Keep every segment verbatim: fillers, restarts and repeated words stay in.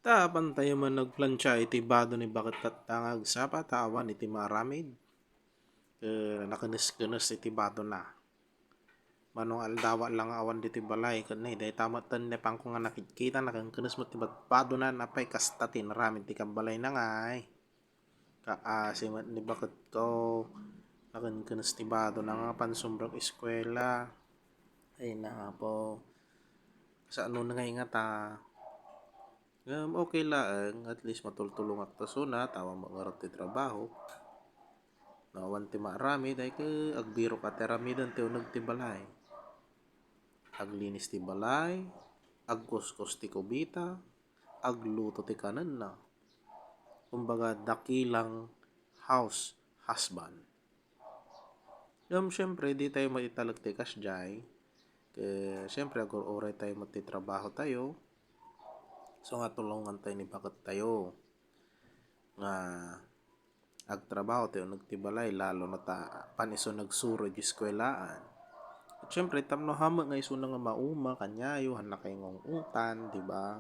Ta apan tayo man nagplancha iti bado ni baket tatta nga agsapa ta awan iti maaramid. Ket nakenes-kenes iti badona. Manong aldawa la nga awan ditoy balay ket ni dayta met ti napanko nga nakitkita, nakenkenes met ti badbadona, apay kasta ti inaramid ti kabbalayna ngay. Kaasi met ni baketko, nakenkenes ti badona nga pansumrek eskuela. Ay, naapo. Kasano na ngay nga ta? Ngem okay laeng, at least matultulongak ta suna, ta awan met ngarud ti trabaho. No awan ti maaramid, ay ket agbirok a ti aramiden ti uneg ti balay. Aglinis ti balay, agkuskus ti kubita, agluto ti kanenna. Kumbaga, dakilang house husband. Ngem, siyempre, di tayo maitalek ti kasdiay. Ket, siyempre, agur-uray tayo met ti trabaho tayo. So nga, tulongan tayo ni baket tayo nga agtrabaho tayo, uneg ti balay, lalo na ta apan isu nagsuro iti eskuelaan. At siyempre, tapno hamek nga isuna nga mauma, kaniayo, hanna kayo nga ung-ungtan, di ba?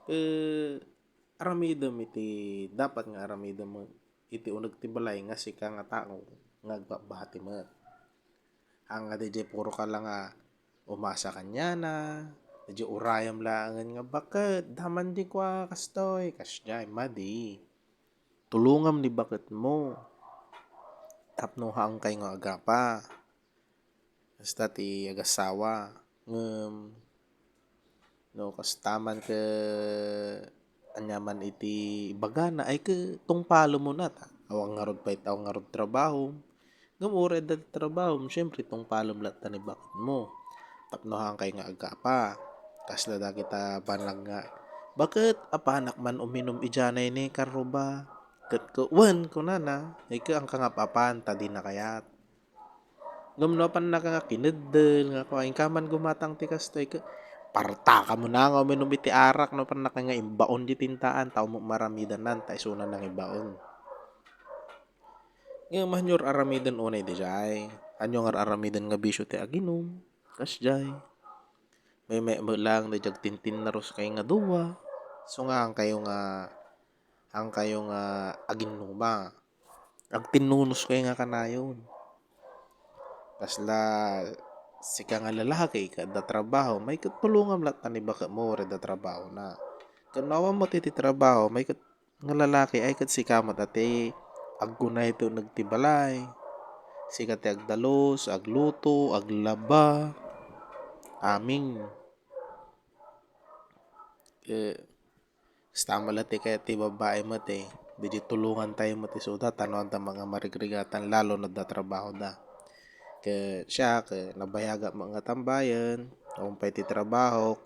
Eh, aramidem iti dapat nga aramidem iti uneg ti balay nga sika nga tao nga agbabati met. Haan nga diay puro ka la nga umasa kaniana, diay urayem laengen nga baket, daman di kua kastoy, kasdiay, madi. Tulongam ni baketmo tapno haan kayo nga agapa. Kasta ti agasawa. Ngem, no, kasta man ket ania man iti ibagana, ay ket tungpalem mo na ta. Awan ngarud pay, awan ngarud trabaho. Ngem uray adda ti trabaho, siyempre, tungpalem latta ni baketmo. Tapno haan kayo nga agapa. Kasla dagita banag nga, "Baket, apanak man uminum idiay ni karruba?" Ket ku-, "Wen," kunana, ay ket anka nga apan ta dina kayat. Ngem no apannaka nga kineddel nga kua, inka man gumatang ti kastoy, ke-, partakam na nga uminum iti arak no apannaka nga imbaon di tintaan, ta ummaramidanan, ta isuna nangibaon. Ngem haan yo aramiden unay diay. Haan yo nga aramiden nga bisio ti aginum, kasdiay. Maymayat met laeng diay agtintinnarus kay nga dua. So nga, haan kayo nga, haan kayo nga aginnuma. Agtinnunus kay nga kanayon. Kasla sika nga lalaki, ket adda trabaho, may ket tulongam latta ni baketmo, uray adda trabahona. Ket no awan met iti trabaho, may ket nga lalaki, ay ket sika met a ti agkunay ti uneg ti balay. Sika ti agdalus, agluto, aglaba. Amin. Ket, kasta met la ti kayat ti babbai met, eh. Diay tulongan tayo met isuda, ta no adda nga marigrigatan, lalo no adda trabahoda. Ket siak, eh, nabayagak met nga tambayen, awan pay ti trabahok.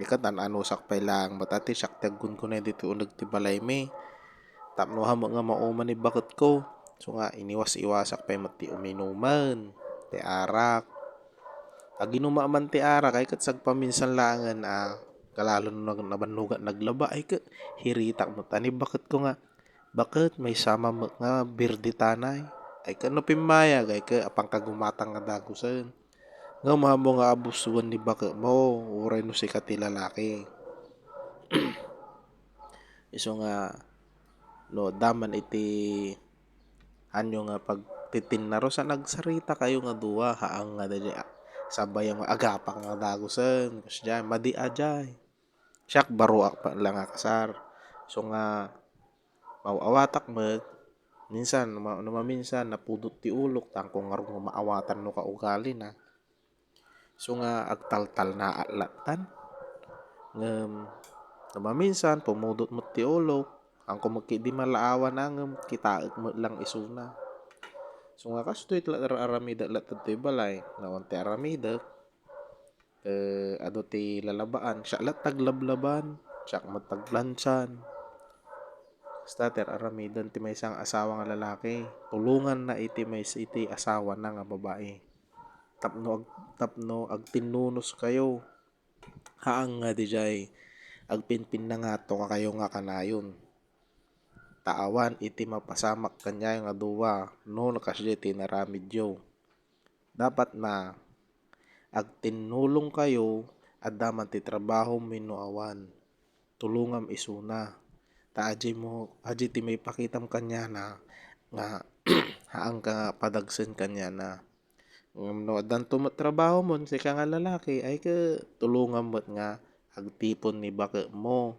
Iket, an-anusak pay laeng met a ti siak ti agkunkunay ditoy uneg ti balaymi. Tapno haan met nga mauma ni baketko. So nga, iniwas-iwasak pay met ti uminuman, ti arak. Aginuma man ti arak, ay ket sagpaminsan laengen a, kalalo no nag-, nabannogat naglaba, ay ket hiritak met a ni baketko nga, "Baket, maysa man met nga birdi tanay?" Ay ket no pimmayag, ay ket apanka gumatang nga dagusen. Ngem haan mo nga abusoen ni baketmo, uray no sika ti lalaki. Isu nga, no, adda man iti haan yo nga pagtitinnarusan, agsarita kayo nga dua, haan nga diay, ah, sabay nga agapak nga dagusen, kasdiay, madi a diay. Siak, baruak pa la nga kasar. So nga, maaw-awatak met, minsan, ma-, no maminsan, napudot ti ulok, ta haanko ngarud nga maawatan no kaugali na. So nga agtaltalnaak lattan. Ngem, no maminsan, pumudot met ti ulok, haanko met ketdi malaawan a, ngem kitaek met lang isuna. So nga kastoy ti ar-aramidek latta ditoy balay, nga awan ti aramidek, eh, adu ti lalabaan, siak latta aglablaban, siak met agplansan. Kasta ti ar-aramiden ti maysa nga asawa nga lalaki, tulonganna iti maysa iti asawana nga babai. Tapno ag-, tapno agtinnunus kayo, haan nga diay agpinpinnangato kayo nga kanayon. Ta awan iti mapasamak kaniayo nga dua, no, no kasdiay ti inaramidyo. Dapat na agtinnulong kayo, adda man ti trabaho wenno awan. tulongam isuna. Ta aji mo, aji ti maipakitam kaniana nga haanka nga padagsen kaniana. Ngem no addanto met trabaho mo, sika nga lalaki, ay ket tulongam met nga agtipon ni baket mo.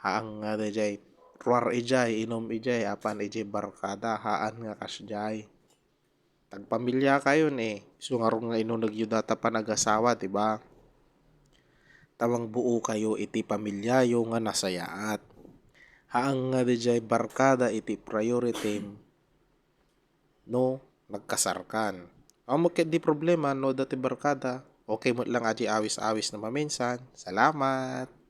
Haan nga dayjay ruar ijay, inum ijay, apan ijay barkada, haan nga kasdiay. Tagpamilya kayo ni, isu ngarud nga inunegyo data panagasawa, di ba? Ta mangbuo kayo iti pamilyayo nga nasayaat. Haan nga dayjay barkada iti priority no nagkasarkan. Amo ket di problema no dati barkada, okay met lang aji awis-awis na maminsan. Salamat!